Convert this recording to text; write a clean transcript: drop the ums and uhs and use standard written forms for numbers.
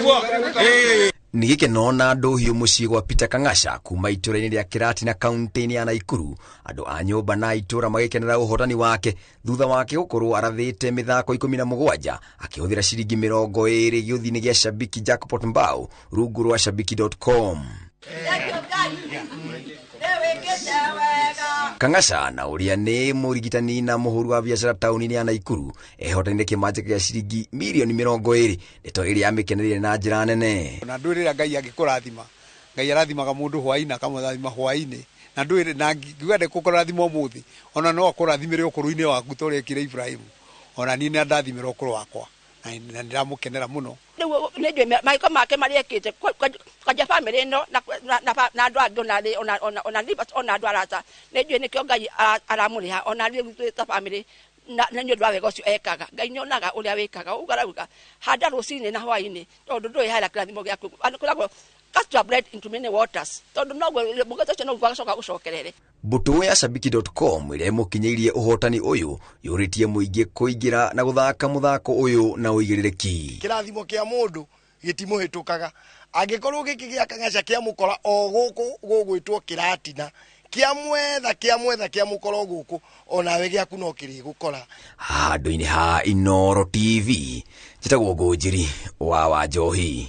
Nĩguo. Ĩĩ. Nĩ gĩkeno na ndũhiũ mũciĩ gwa Peter Kang'asha kuma itũra-inĩ rĩa Kĩratina kaunti-inĩ ya Naikuru, andũ a nyũmba na itũra magĩkenera ũhotani wake thutha wake gũkorwo arathĩte mĩthako 17 akĩhũthĩra ciringi 20 gĩũthi-inĩ gĩa Shabiki Jackpot Mbao rungu rwa shabiki.com. Kang'asha na ũrĩa nĩ mũrigitani na mũhũri wa biacara taũni-inĩ ya Naikuru ehotanire kĩmanjĩka gĩa ciringi mirioni 20, ndeto ĩrĩa amĩkenereire na njĩra nene. Na ndũĩ rĩrĩa Ngai angĩkũrathima, Ngai arathimaga mũndũ hwaĩ-inĩ akamũrathima hwaĩ-inĩ, na ndũĩ na ngiuga ndekũkũrathima ũmũthĩ, ona no akũrathimĩre ũkũrũ-inĩ waku ta ũrĩa ekire Ibrahimu. Ona niĩ nĩ andathimĩra ũkũrũ wakwa na nĩndĩramũkenera mũno. Rĩu nĩ njũĩ magĩko make marĩa ekĩte kwanja bamĩrĩ ĩno na andũ angĩ ona ona ona ona andũ arata, nĩ njũĩ nĩkĩo Ngai aramũrĩha ona rĩu twĩ ta bamĩrĩ na nĩ ũndũ wa wega ũcio ekaga. Ngai nĩ onaga ũrĩa wĩkaga, ũguo arauga handa rũcinĩ na hwaĩ-inĩ, tondũ ndũĩ harĩa kĩrathimo gĩaku. Andũ kwĩragwo cast your bread into many waters, tondũ noguo mũgate ũcio noguo agacoka gũcokerere. Mbũtũ ya shabiki.com ĩrĩa ĩmũkinyĩirie ũhotani ũyũ yũrĩtie mũingĩ kũingĩra na gũthaka mũthako ũyũ na ũigĩrĩrĩki. Kĩrathimo kĩa mũndũ gĩtimũhĩtũkaga, angĩkorwo gĩkĩ gĩa Kang'aca kĩamũkora o gũkũ gũgwĩtwo Kĩratina, kĩamwetha kĩamwetha kĩamũkora o gũkũ, onawe gĩaku no kĩrĩgũkora. Handũ-inĩ ha Inooro TV, njĩtagwo Ngũnjiri wa Wanjohi.